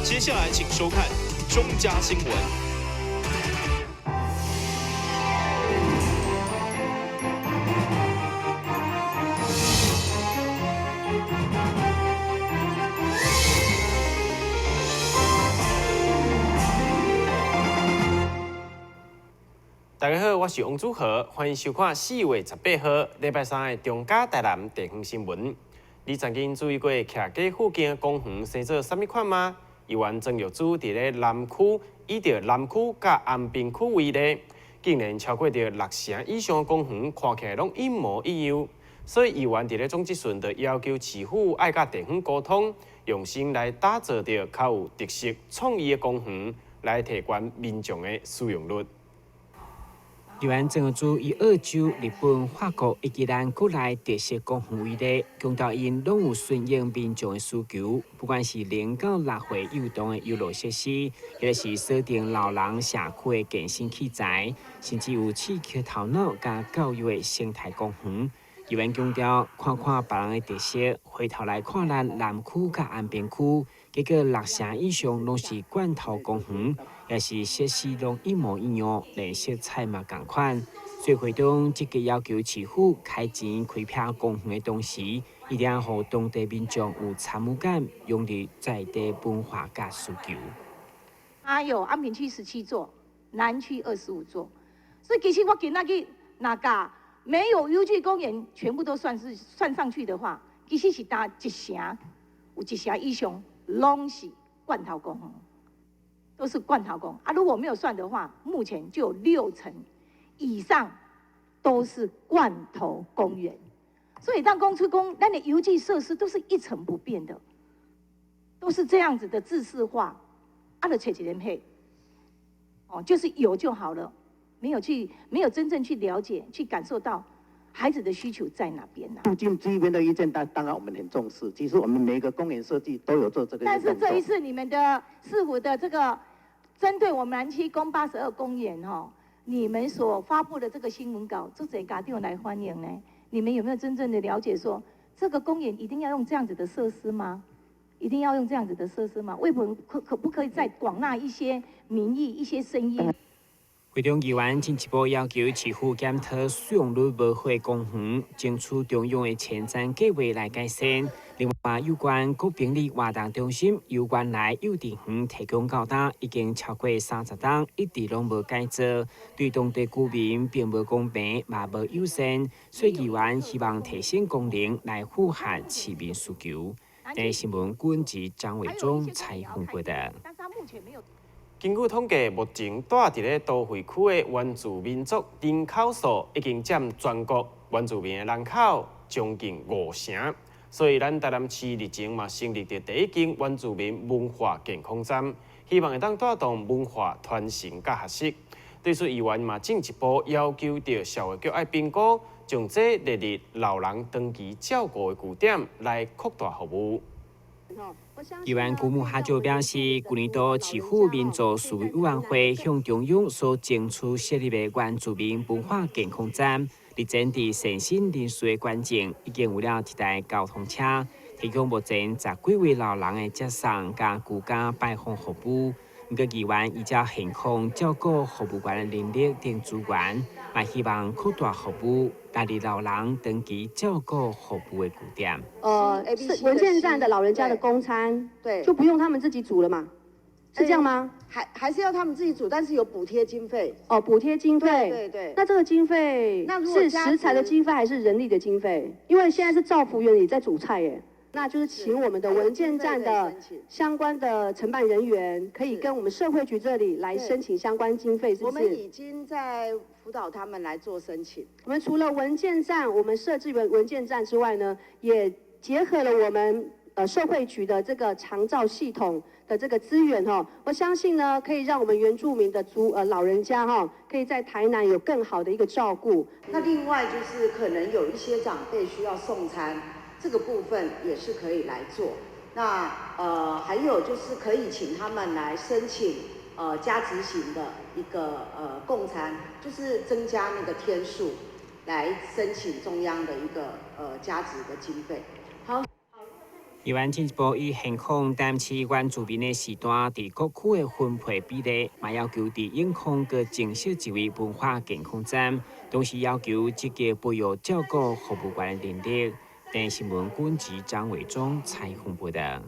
接下來請收看中嘉新聞。大家好，我是王祖豪，歡迎收看4月18號禮拜三的中嘉台南地方新聞。你曾經注意過徛家附近的公園生做啥物款嗎？議員曾玉珠佇咧南區，以著南區佮安平區為例，竟然超過著六成以上的公園看起來攏一模一樣。所以議員佇咧總質詢就要求市府愛佮地方溝通，用心來打造著較有特色創意的公園，來提懸民眾的使用率。議員曾玉珠以澳洲、日本、法國以及咱國內特色公園為例，強調𪜶攏有順應民眾的需求，不管是0到6歲幼童的遊樂設施，抑是鎖定老人社區的健身器材，甚至有刺激頭腦佮教育的生態公園。議員強調，看看別人的特色，回頭來看咱南區佮安平區，結果六成以上攏是罐頭公園，也是設施攏一模一樣，連色彩嘛仝款。所以會中積極要求市府開錢開闢公園的同時，一定要予當地民眾有參與感，融入在地文化佮需求。啊有安平區17座，南區25座，所以其實我今仔日若共沒有遊具公園，全部都算是算上去的話，其實是達一成，有一成以上攏是罐頭公園，都是罐頭公園啊。如果沒有算的話，目前就有6成以上都是罐頭公園。所以當公出公，咱的遊具設施都是一成不變的，都是這樣子的制式化，啊，就揣一个配，哦，就是有就好了。沒有去，沒有真正去了解、去感受到孩子的需求在哪邊呢？附近這邊的意見，當然我們很重視。其實我們每個公園設計都有做這個。但是這一次你們的市府的這個針對我們南區公82公園哈，你們所發布的這個新聞稿，足濟家長來歡迎呢？你們有沒有真正的了解說，這個公園一定要用這樣子的設施嗎？一定要用這樣子的設施嗎？為什麼可不可以再廣納一些民意、一些聲音？會中議員進一步要求市府檢討使用率無好的公園，爭取中央的前瞻計劃來改善。另外，有關國賓里活動中心由原來幼稚園提供到今，已經超過30冬，一直攏無改造，對當地居民並無公平，嘛無友善。所以議員希望提升功能來符合市民需求。台新聞軍事張偉忠採訪報導。根據統計，目前住佇咧都會區的原住民族人口數已經佔全國原住民的人口將近5成，所以咱台南市日前嘛成立著第一間原住民文化健康站，希望會當帶動文化傳承佮學習。對此，議員嘛進一步要求著社會局愛評估，將這列入老人長期照顧的據點來擴大服務。議員古木哈就表示，舊年度市府民族事務委員會向中央所爭取設立的原住民文化健康站，日前佇善心人士的捐贈，已經有了一台交通車，提供目前十幾位老人的接送佮居家拜訪服務。毋過議員依照現況照顧服務員的能力等資源，嘛希望擴大服務，納入老人長期照顧服務的據點。是文健站的老人家的供餐，對，就不用他們自己煮了嘛？是這樣嗎？還是要他們自己煮，但是有補貼經費。哦，補貼經費。對對。那這個經費，那是食材的經費還是人力的經費？因為現在是照服員也在煮菜耶。那就是請我們的文健站的相關的承辦人員，可以跟我們社會局這裡來申請相關經費，是不是？我們已經在輔導他們來做申請。我們除了文健站，我們設置文健站之外呢，也結合了我們社會局的這個長照系統的這個資源哈，我相信呢，可以讓我們原住民的老人家哈，可以在台南有更好的一個照顧。那另外就是可能有一些長輩需要送餐。這個部分也是可以來做，那還有就是可以請他們來申請加值型的一個供餐，就是增加那個天數，來申請中央的一個加值的經費。好。議員進一步以現況台南市原住民的時段，佇各區的分配比例，嘛要求佇永康閣增設一位文化健康站，同時要求積極培育照顧服務員的能力。電視新聞軍職張偉忠採訪報道。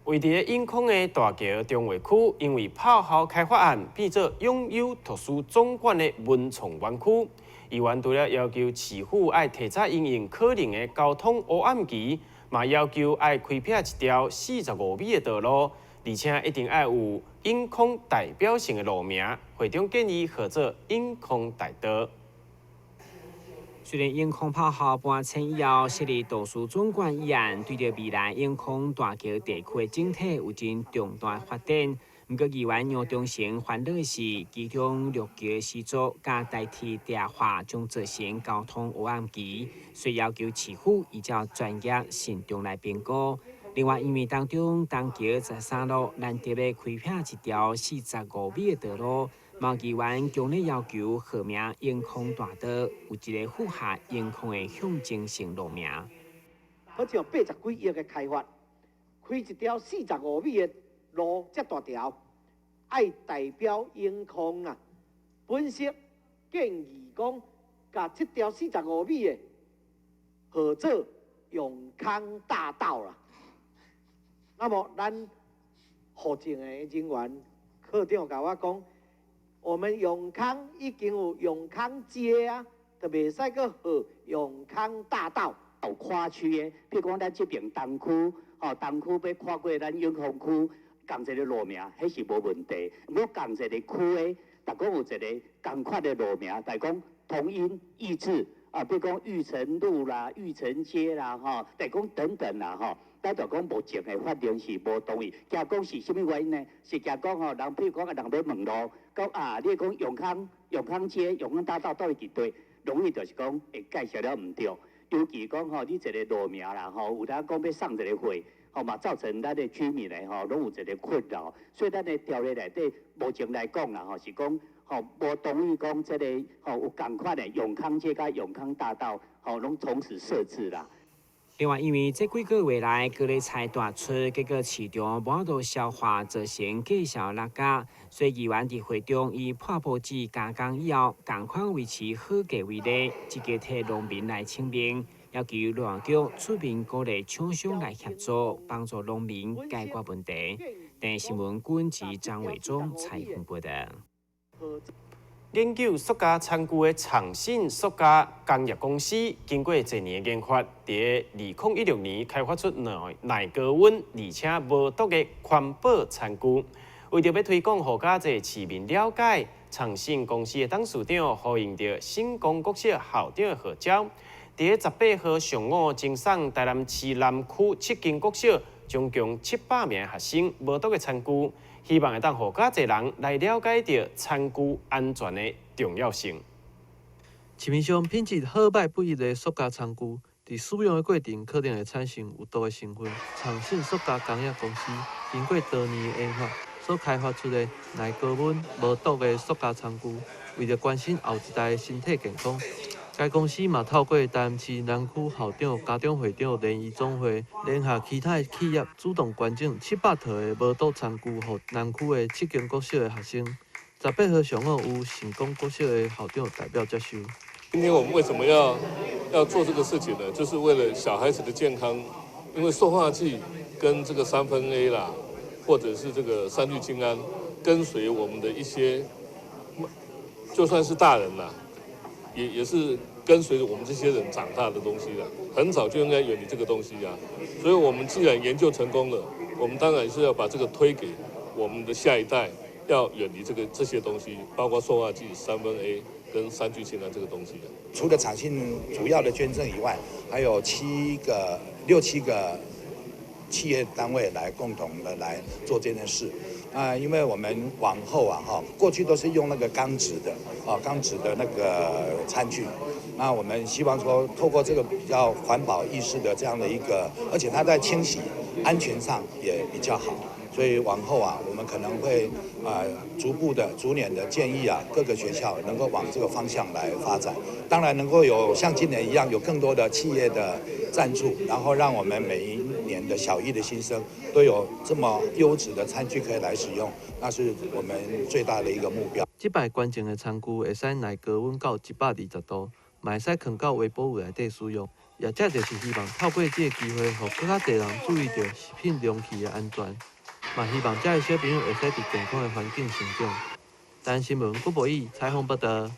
位佇永康的大橋中華區，因為炮校開發案變做擁有圖書總館的文創園區。議員除了要求市府愛提早因應可能的交通烏暗期，嘛要求愛開闢一條45米的道路，而且一定愛有永康代表性的路名。會長建議號做永康大道。雖然永康炮校搬遷以後設立圖書總館一案，對著未來永康大橋地區的整體有真重大發展。毋過議員楊忠誠煩惱的是，其中陸橋施作佮代替地化將造成交通黑暗期，所以要求市府依照專業慎重來評估。另外，因為當中東橋13路難得欲開闢一條45米的道路，嘛議員強烈要求號名永康大道，有一个符合永康的象徵性路名。好像80幾億的開發，開一條45米的路，遮大條，愛代表永康啊。本席建議講，共這條45米的號做永康大道啦。那麼，咱戶政的人員科長共我講，我們永康已經有永康街啊，就袂使閣號永康大道。有跨區的，比如講咱這爿東區，吼東區欲跨過咱永康區，仝一个路名，彼是無問題。毋過仝一个區的，逐講有一个仝款的路名，但講同音異字啊，比如講玉成路啦、玉成街啦，吼，但講等等啦，吼。咱就講目前的法令是無同意，驚講是啥物原因呢？是驚講吼，人比如講啊，人欲問路，講啊，你講永康、永康街、永康大道佗位佇佗，容易就是講會介紹了毋對。尤其講吼，你一个路名啦，吼，有當講欲送一个貨，吼嘛造成咱的居民咧吼，攏有一个困擾。所以咱的條例內底目前來講啦，吼是講吼無同意講這个吼有仝款的永康街佮永康大道，吼攏同時設置啦。另外，因為這幾個月來高麗菜大出，結果市場無法度消化，造成價數落價。所以議員佇會中以破報紙加工以後，仝款維持好價為例，積極替農民來請命，要求農業局出面鼓勵廠商來協助，幫助農民解決問題。電視新聞軍職張偉忠採訪報道。研究塑膠餐具的創新塑膠工業公司，經過濟年的研發，佇2016年開發出耐耐高溫而且無毒的環保餐具。為著欲推廣，予較濟市民了解，創新公司的董事長呼應著成功國小校長的號召，佇18號上午贈送台南市南區七間國小總共700名學生無毒的餐具。希望會當予較濟人來了解著餐具安全的重要性。市面上品質好䆀不一的塑膠餐具，佇使用的過程可能會產生有毒的成分。創新塑膠工業公司經過多年的研發，所開發出的耐高溫、無毒的塑膠餐具，為著關心後一代的身體健康，該公司嘛透過台南市南區校長家長會長聯誼總會，聯合其他的企業，主動捐贈700套的無毒餐具，予南區的七間國小的學生。18號上午由成功國小的校長代表接收。今天我們為什麼要做這個事情呢？就是為了小孩子的健康，因為塑化劑跟這個三酚 A 啦，或者是這個三聚氰胺，跟隨我們的一些，就算是大人啦，也是跟隨着我們這些人長大的東西啦，很早就應該遠離這個東西啊。所以，我們既然研究成功了，我們當然是要把這個推給我們的下一代，要遠離這些東西，包括塑化劑、三酚 A 跟三聚氰胺這個東西。除了長信主要的捐贈以外，還有七個六七個企業單位來共同的來做這件事。啊，因為我們往後啊，哈，過去都是用那個鋼製的，啊，鋼製的那個餐具。那我們希望說，透過這個比較環保意識的這樣的一個，而且它在清洗安全上也比較好，所所以往後啊，我們可能會逐步的、逐年的建議啊，各個學校能夠往這個方向來發展。當然能夠有像今年一樣，有更多的企業的贊助，然後讓我們每一年的小一的新生都有這麼優質的餐具可以來使用，那是我們最大的一個目標。這擺捐贈的餐具會使耐高溫到120度，嘛會使囥到微波爐內底使用。業者就是希望透過這个機會，予閣較濟人注意著食品容器的安全，嘛希望遮的小朋友會使佇健康的環境成長。台灣新聞郭博宇採訪報導。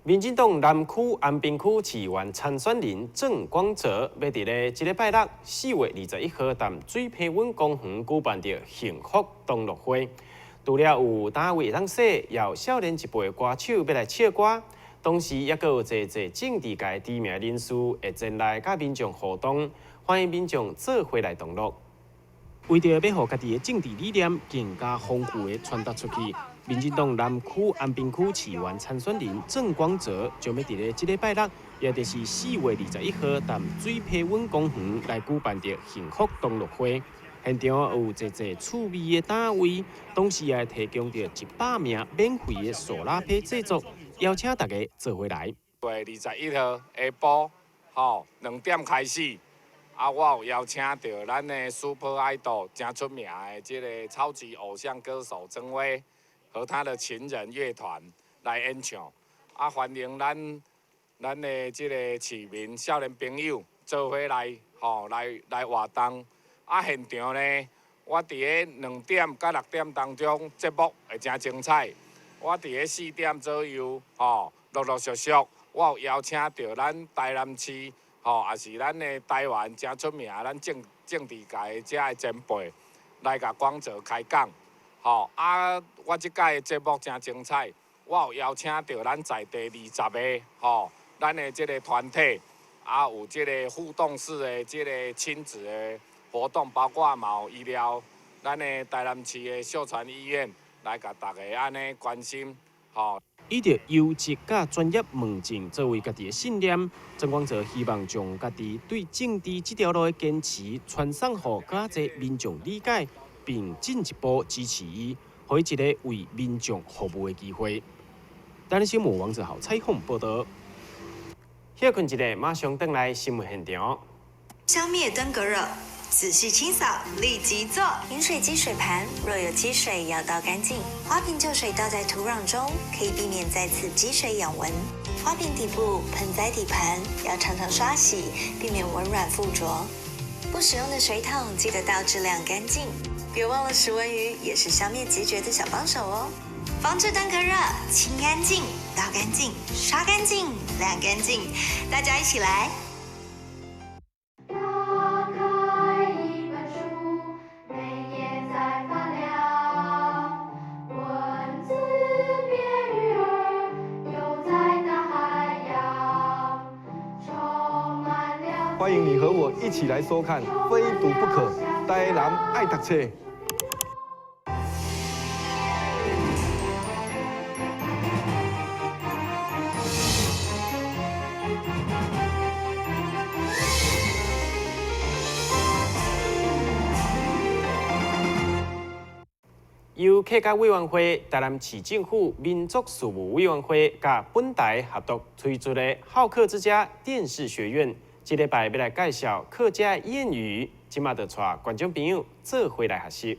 民進黨南區安平區市議員參選人鄭光澤，欲佇咧這禮拜六4月21號，佇水皮溫公園舉辦著幸福同樂會。除了有單位會當洗，也有少年一輩的歌手欲來唱歌，同時也閣有濟濟政治界知名人士會前來佮民眾互動，歡迎民眾做伙來同樂。為著欲予家己的政治理念更加豐富的傳達出去，民進黨南區安平區市議員參選人鄭光澤將欲佇咧這禮拜六，也就是4月21號，佇水皮溫公園來舉辦著幸福同樂會。現場有濟濟趣味的單位，同時也提供著100名免費的素拉胚製作，邀請大家做伙來。月21號下晡，吼2點開始。啊，我有邀請著咱的 Super Idol 誠出名的這个超級偶像歌手曾威和他的情人樂團來演唱。啊，歡迎咱的這个市民、少年朋友做伙來，吼來活動。啊，現場呢，我佇咧2點到6點當中節目會誠精彩。我佇咧4點左右，吼陸陸續續，我有邀請著咱台南市。吼，也是咱的台灣誠出名，咱政治界的遮的前輩來共光澤開講。吼啊，我這擺的節目誠精彩，我有邀請著咱在地20个吼，咱的這个團體，啊有這个互動式的這个親子的活動，包括嘛有醫療，咱的台南市的秀傳醫院來共大家按呢關心，吼。以著優質佮專業問政作為家己的信念，鄭光澤希望將家己對政治這條路的堅持傳送予較濟民眾理解，並進一步支持伊，予伊一个為民眾服務的機會。台灣新聞王子豪採訪報導。歇睏一下，馬上轉來新聞現場。消滅登革熱，仔細清掃，立即做。飲水機水盤若有積水，要倒乾淨。花瓶舊水倒在土壤中，可以避免再次積水養蚊。花瓶底部、盆栽底盤要常常刷洗，避免蚊卵附着。不使用的水桶記得倒置晾乾淨。別忘了食蚊魚也是消滅孑孓的小幫手哦。防治登革熱，清乾淨，倒乾淨，刷乾淨，晾乾淨，大家一起來。打開一本書，每頁在發亮，文字變魚兒，游在大海洋，充滿了。歡迎你和我一起來收看《非讀不可》，台南愛讀冊。由客家委員會、台南市政府民族事務委員會佮本台合作推出的好客之家電視學院，這禮拜欲來介紹客家諺語，這馬就帶觀眾朋友做伙來學習。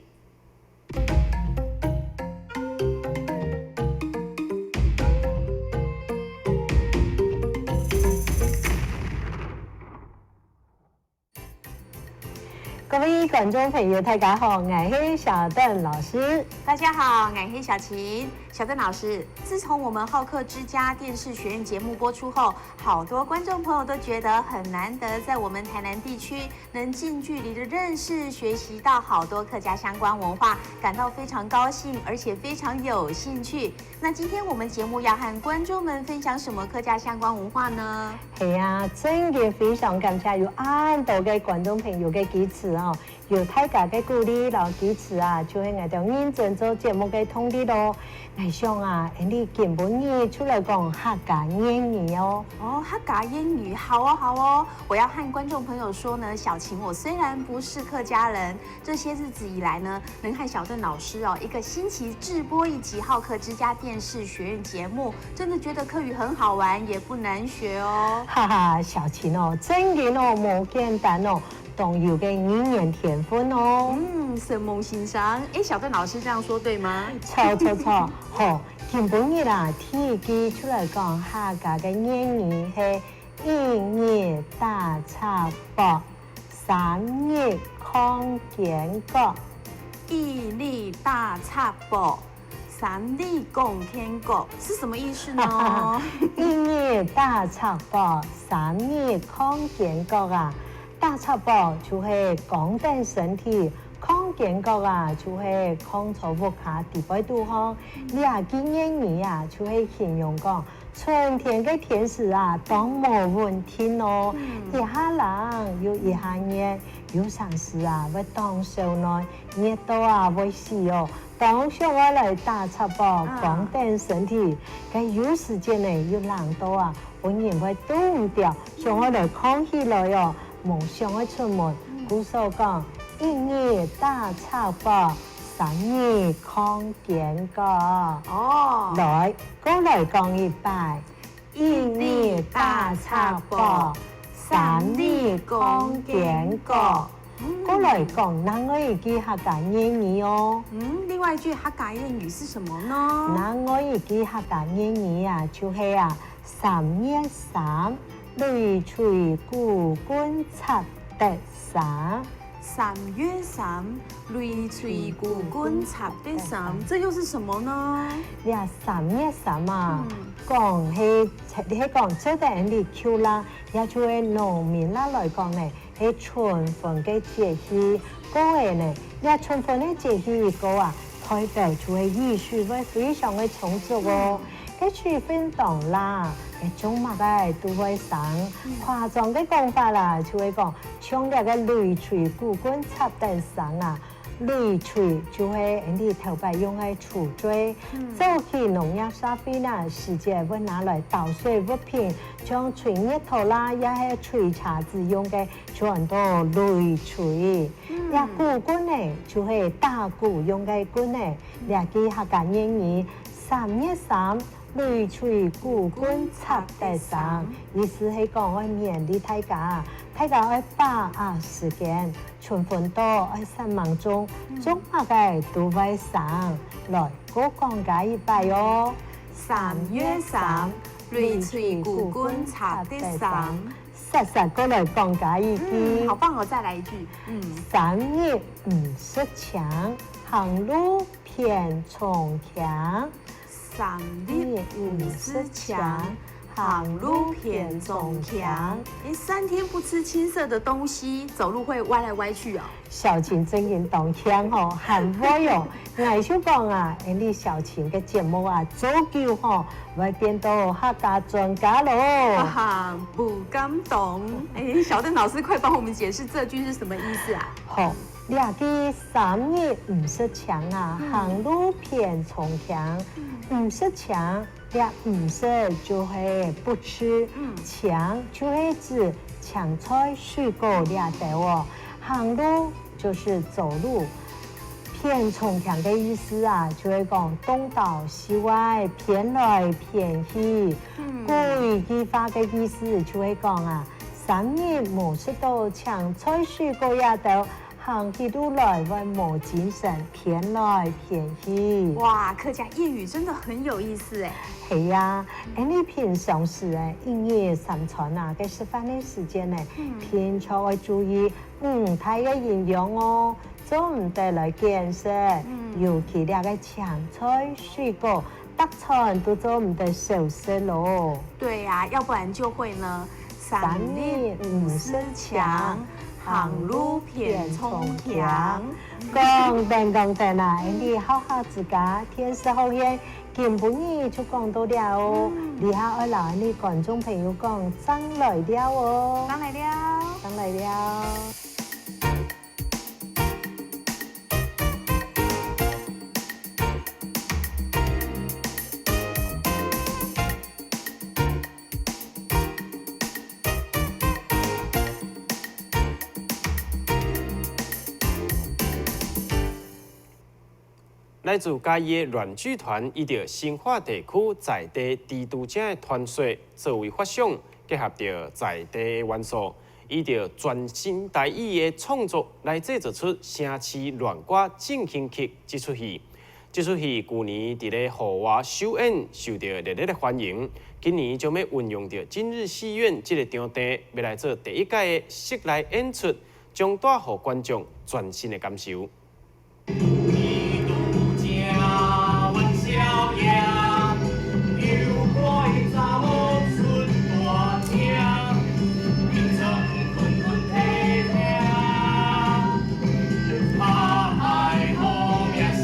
各位觀眾朋友，大家好，𠊎係小鄧老師。大家好，𠊎係小琴。小鄧老師，自從我們好客之家電視學院節目播出後，好多觀眾朋友都覺得很難得，在我們台南地區能近距離的認識、學習到好多客家相關文化，感到非常高興，而且非常有興趣。那今天我們節目要和觀眾們分享什麼客家相關文化呢？係啊，真嘅非常感謝有恁多个觀眾朋友个支持哦。有大家的鼓勵佮支持啊，就會𠊎等認真做節目的動力囉。𠊎想啊，你今晡日出來講客家諺語哦。哦，客家諺語，好哦，好哦。我要和觀眾朋友說呢，小琴我雖然不是客家人，這些日子以來呢，能和小鄧老師哦一個星期製播一集《好客之家》電視學院節目，真的覺得客語很好玩，也不難學哦。哈哈，小琴哦，真的哦，無簡單哦。當有个語言天分哦。嗯，承蒙欣賞。哎，小鄧老師這樣說對嗎？錯錯錯，好，今晡日啦，第一句出來講客家的諺語係一日打赤膊，三日空肩胛。一日打赤膊，三日空肩胛，是什麼意思呢？一日打赤膊，三日空肩胛啊。打赤膊就是講等身體，空肩胛啊，就是空坐屋跤佇背拄風。這句諺語啊，就是形容講春天的天時啊，當無穩定哦。一下冷又一下熱，有啥時啊會當受暖，熱到啊會死哦。當想愛來打赤膊，講等身體，佮有時間呢又冷到啊，本人會凍掉，想愛來空起來哦。無想愛出門，故所講一日打赤膊，三日空肩胛。哦，來，過來講一擺，一日打赤膊，三日空肩胛。過來講，另外一句客家諺語哦。嗯，另外一句客家諺語是什麼呢？另外一句客家諺語啊，就是啊，三月三。擂槌鼓棍插得三，三月三，擂槌鼓棍插得三，這又是什麼呢？呀，三月三啊，講係你係講這個人秋啦，也就係農民啦來講呢，係春分的節氣，過個呢，呀春分的節氣一過啊，代表就係雨水會非常的充足哦，佮水分當啦。種物个都會生，誇張的講法啦，就會講像這个擂槌鼓棍插得三啊，擂槌就係你頭擺用的鋤錐，早期農業社會啦，時節會拿來搗碎物品，像捶日頭啦，也係捶車子用的，就很多擂槌。也鼓棍呢，就係打鼓用的棍呢，這句客家諺語三月三。擂槌鼓棍插得三，意思係講愛勉勵大家，大家愛把握時間，春分到愛三忙中，種物个都會生。來，閣講解一擺哦。三月三，擂槌鼓棍插得三。實實過來講解一句。好棒哦！再來一句。嗯，三日毋食青，行路偏衝強。三日毋食青，行路偏衝強。哎，3天不吃青色的東西，走路會歪來歪去哦。小琴真應當強吼，很會哦。𠊎就講啊，你小琴的節目啊，早久吼會變到客家專家囉。哈哈，不敢當。哎，小鄧老師，快幫我們解釋這句是什麼意思啊？好。這句三日毋食青啊，行路偏衝強。毋食青，這毋食就是不吃，青就是指青菜水果這兜哦。行路就是走路，偏衝強的意思啊，就會講東倒西歪，偏來偏去。規句話的意思就會講啊，三日無食到青菜水果也兜。行起路來會無精神，偏來偏去。哇，客家諺語真的很有意思哎。係呀，欸，你平常時哎，一日三餐啊，佮食飯的時間呢，平常愛注意五態的營養哦，總毋得來減食，尤其這个青菜水果，逐餐都做毋得少食囉。對呀，要不然就會呢，三日毋食青。行路偏衝強，講等講等啊！你好好自家電視學院今晡日就講到了哦。你下愛來你觀眾朋友講，正來尞哦，正來尞，正來尞。來自嘉義的亂劇團，以著新化地區在地蜘蛛精的傳說作為發想，結合著在地的元素，以著全新台語的創作來製作出城市戀歌進行曲這齣戲。這齣戲舊年佇咧戶外首演，受著熱烈的歡迎。今年將欲運用著今日戲院這个場地，欲來做第一屆的室內演出，將帶予觀眾全新的感受。蜘蛛精阮少爺，油怪查某出大聲，眠床睏睏體聽，拍愛好名聲。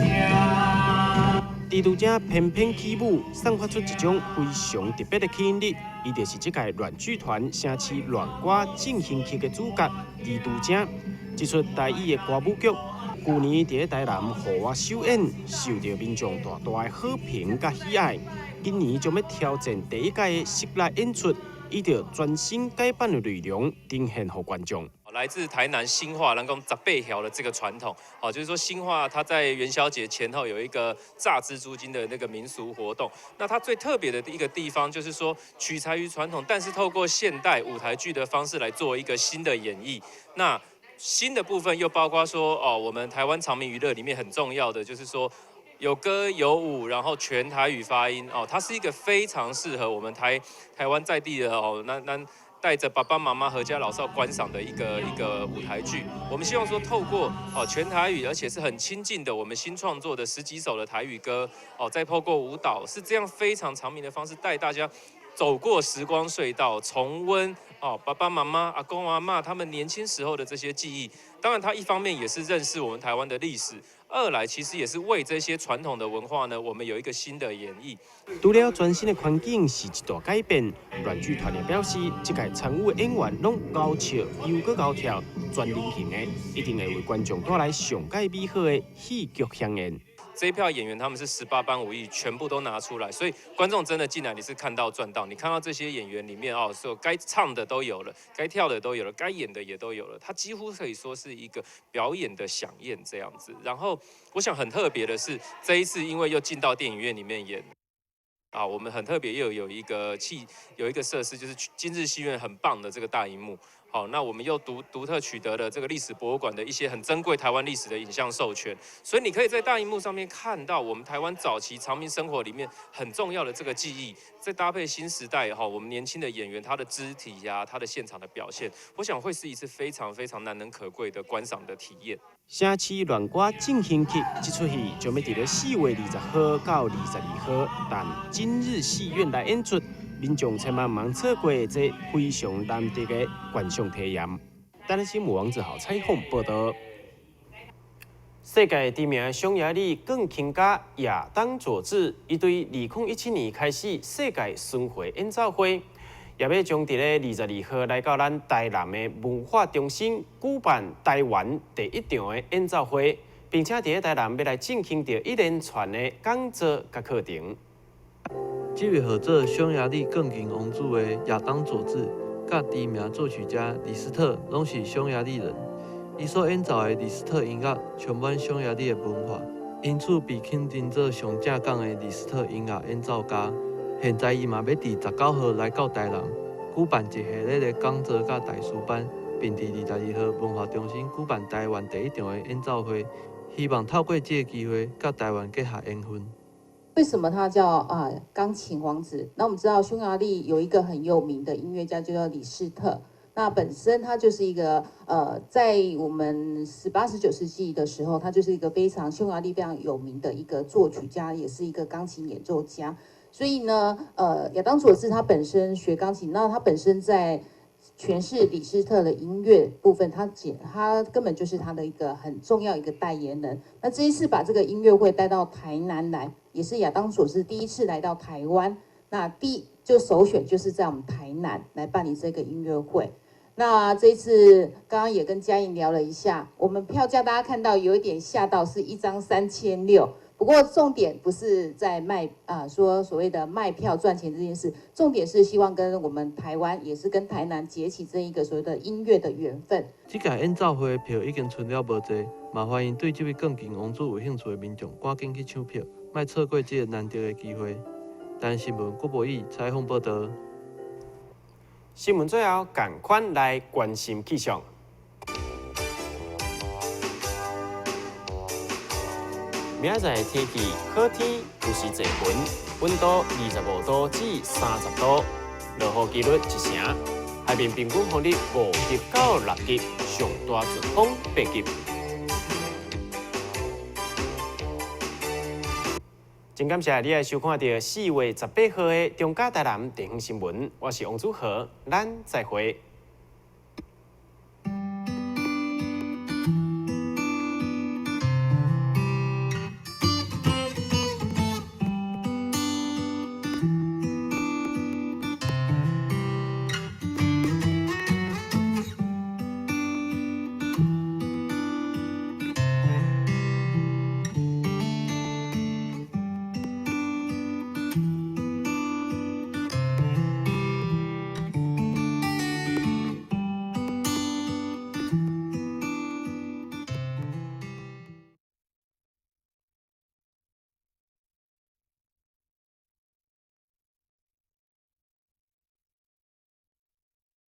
蜘蛛精翩翩起舞，散發出一種非常特別的吸引力。伊就是這屆亂劇團城市戀歌進行曲的主角蜘蛛精。這齣台語的歌舞劇，舊年佇咧台南戶外首演，受著民眾大大的好評佮喜愛。今年將欲挑戰第一屆的室內演出，以著全新改版的內容呈現予觀眾。來自台南新化，人講十八蟯的這個傳統，哦，就是說新化它在元宵節前後有一個炸蜘蛛精的那個民俗活動。那它最特別的一個地方，就是說取材於傳統，但是透過現代舞台劇的方式來做一個新的演繹。那新的部分又包括說，哦，我們台灣常民娛樂裡面很重要的，就是說有歌有舞，然後全台語發音，哦，它是一個非常適合我們台灣在地的哦，那帶著爸爸媽媽、闔家老少觀賞的一個舞台劇。我們希望說透過哦全台語，而且是很親近的我們新創作的十幾首的台語歌，哦，再透過舞蹈，是這樣非常常民的方式帶大家走過時光隧道，重溫哦爸爸媽媽、阿公阿嬤他們年輕時候的這些記憶。當然，他一方面也是認識我們台灣的歷史，二來其實也是為這些傳統的文化呢，我們有一個新的演繹。除了全新的環境是一大改變，亂劇團也表示，這屆參與的演員攏𠢕笑又閣𠢕跳，全能型的，一定會為觀眾帶來上蓋美好的戲劇饗宴。這一票演員他們是18般武藝全部都拿出來，所以觀眾真的進來你是看到賺到。你看到這些演員裡面哦，所該唱的都有了，該跳的都有了，該演的也都有了，他幾乎可以說是一個表演的饗宴這樣子。然後我想很特別的是，這一次因為又進到電影院裡面演。啊，我們很特別又有一個器，有一個設施，就是今日戲院很棒的這個大螢幕。好，那我們又獨特取得了這個歷史博物館的一些很珍貴台灣歷史的影像授權，所以你可以在大螢幕上面看到我們台灣早期常民生活裡面很重要的這個記憶，再搭配新時代哈，我們年輕的演員他的肢體呀，他的現場的表現，我想會是一次非常非常難能可貴的觀賞的體驗。城市戀歌進行曲這齣戲將欲佇咧4月20號到22號，佇今日戲院來演出，民眾千萬毋通錯過這非常難得的觀賞體驗。台南新聞王子豪採訪報導。世界知名的匈牙利鋼琴家亞當佐治，伊對2017年開始世界巡迴演奏會，也欲將佇咧22號來到咱台南的文化中心舉辦台灣第一場的演奏會，並且佇咧台南欲來進行著一連串的講座佮課程。這位號做匈牙利鋼琴王子的亞當佐治，佮知名作曲家李斯特攏是匈牙利人。伊所演奏的李斯特音樂充滿匈牙利的文化，因此被肯定做上正港的李斯特音樂演奏家。現在伊嘛欲佇19號來到台南舉辦一系列的講座佮大師班，並佇22號文化中心舉辦台灣第一場的演奏會，希望透過這个機會佮台灣結下緣分。為什麼他叫啊鋼琴王子？那我們知道匈牙利有一個很有名的音樂家，就叫李斯特。那本身他就是一個在我們18、19世紀的時候，他就是一個非常匈牙利非常有名的一個作曲家，也是一個鋼琴演奏家。所以呢，亞當佐治他本身學鋼琴，那他本身在詮釋李斯特的音樂部分，他根本就是他的一個很重要一個代言人。那這一次把這個音樂會帶到台南來，也是亞當佐治第一次來到台灣，那就首選就是在我們台南來辦理這個音樂會。那這一次剛剛也跟嘉穎聊了一下，我們票價大家看到有一點嚇到，是一張3600。不過重點不是在賣啊，說所謂的賣票賺錢這件事，重點是希望跟我們台灣，也是跟台南結起這一個所謂的音樂的緣分。這屆演奏會的票已經賰了無濟，嘛歡迎對這位鋼琴王子有興趣的民眾趕緊去搶票，莫錯過這個難得的機會。台南新聞郭博義採訪報導。新聞最後，仝款來關心氣象。明仔載天氣好天，有時濟雲，溫度25度至30度，落雨幾率一成。海面平均風力5級到6級，上大陣風8級。真感謝你來收看著4月18號的中嘉台南地方新聞，我是王祖豪，咱再會。